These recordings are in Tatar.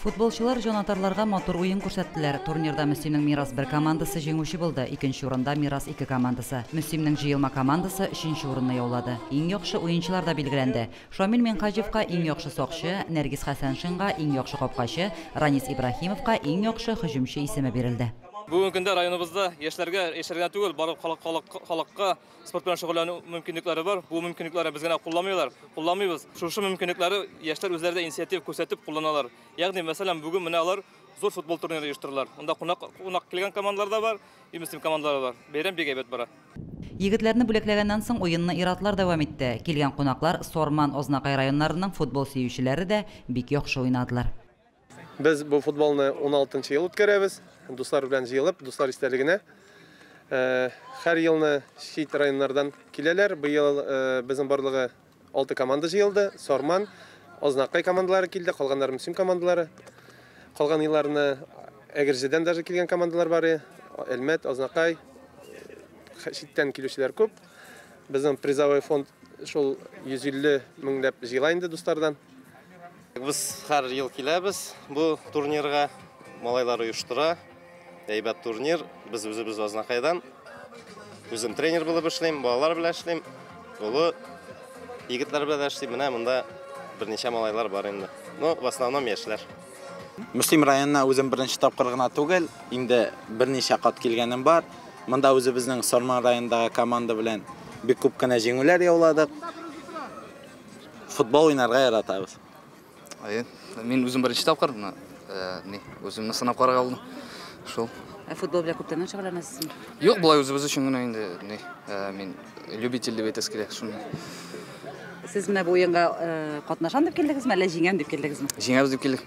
Футболчылар җанатарларга матур уен күрсәттеләр. Турнирда Мөслимнең Мирас бер командасы җиңүче булды, икенче урында Мирас ике командасы. Мөслимнең җыелма командасы өченче урынны яулады. Иң яхшы уенчылар да билгеләнде. Шамил Минһаҗевка иң яхшы сакчы, Нәргиз Хәсәншинга иң яхшы капкачы, Ранис Ибраһимовка иң яхшы һөҗүмче исеме бирелде. Бүгенге көндә районыбызда яшьләргә, яшьләргә түгел, барлык халыкка спорт белән шөгыльләнү мөмкинлекләре бар. Бу мөмкинлекләрне без генә кулланмыйлар, кулланмыйбыз. Шушы мөмкинлекләре яшьләр үзләре дә инициатив күрсәтеп кулланалар. Ягъни, мәсәлән, бүген менә алар зур футбол турниры оештырдылар. Монда кунак, кунак килгән командалар да бар, и Мөслим командалары бар. Бәйрәм бик әйбәт бара. Егетләрне бүләкләгәннән соң уенны ир-атлар дәвам итте. Килгән кунаклар Сарман, Азнакай районнарының футбол сөючеләре дә бик яхшы уйнадылар. Без бу футболны 16 ел үткәрәбез. Дуслар белән җыелып, дуслар истәлегенә. Һәр елны чит районнардан киләләр. Быел безнең барлыгы 6 команда җыелды. Сарман, Азнакай командалары килде, калганнары Мөслим командалары. Калган елларны Әгерҗедән даже килгән командалар бар. Әлмәт, Азнакай, читтән килүчеләр күп. Безнең призовой фонд шул 150 меңләп җыела инде дуслардан. Без һәр ел киләбез бу турнирга. Малайлар оештыра. Әйбәт турнир. Без үзебез Азнакайдан. Үзем тренер булып эшлим, балалар белән эшлим. Олы егетләр белән эшлим. Менә монда берничә малайлар бар инде. Но в основном яшьләр. Мөслим районына үзем беренче тапкыр гына түгел, инде берничә кат килгәнем бар. Монда үзебезнең Сарман районындагы команда белән бик күп кенә җиңүләр яуладык. Футбол уйнарга яратабыз. Әйе, мин үзем беренче тапкыр менә, ни, үземне сынап карарга булдым. Шул. Ә футбол белән күптәннән шөгыльләнәсезме? Юк, болай үзебез өчен генә инде, ни, мин любитель дип әйтәсе килә, шуны. Сез менә бу уенга катнашам дип килдегезме, әллә җиңәм дип килдегезме? Җиңәбез дип килдек.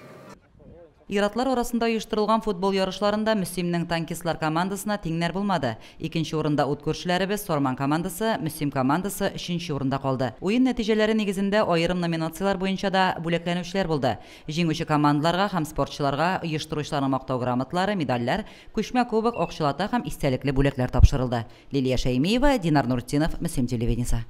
Ир-атлар арасында оештырылган футбол ярышларында Мөслимнең танкистлар командасына тиңнәр булмады. Икенче урында ут күршеләребез Сарман командасы, Мөслим командасы өченче урында калды. Уен нәтиҗәләре нигезендә аерым номинацияләр буенча да бүләкләнүчеләр булды. Җиңүче командаларга һәм спортчыларга оештыручыларның мактау грамоталары, медальләр, күчмә кубок, акчалата һәм истәлекле бүләкләр тапшырылды. Лилия Шәймиева, Динар Нуртдинов, Мөслим телевидениесе.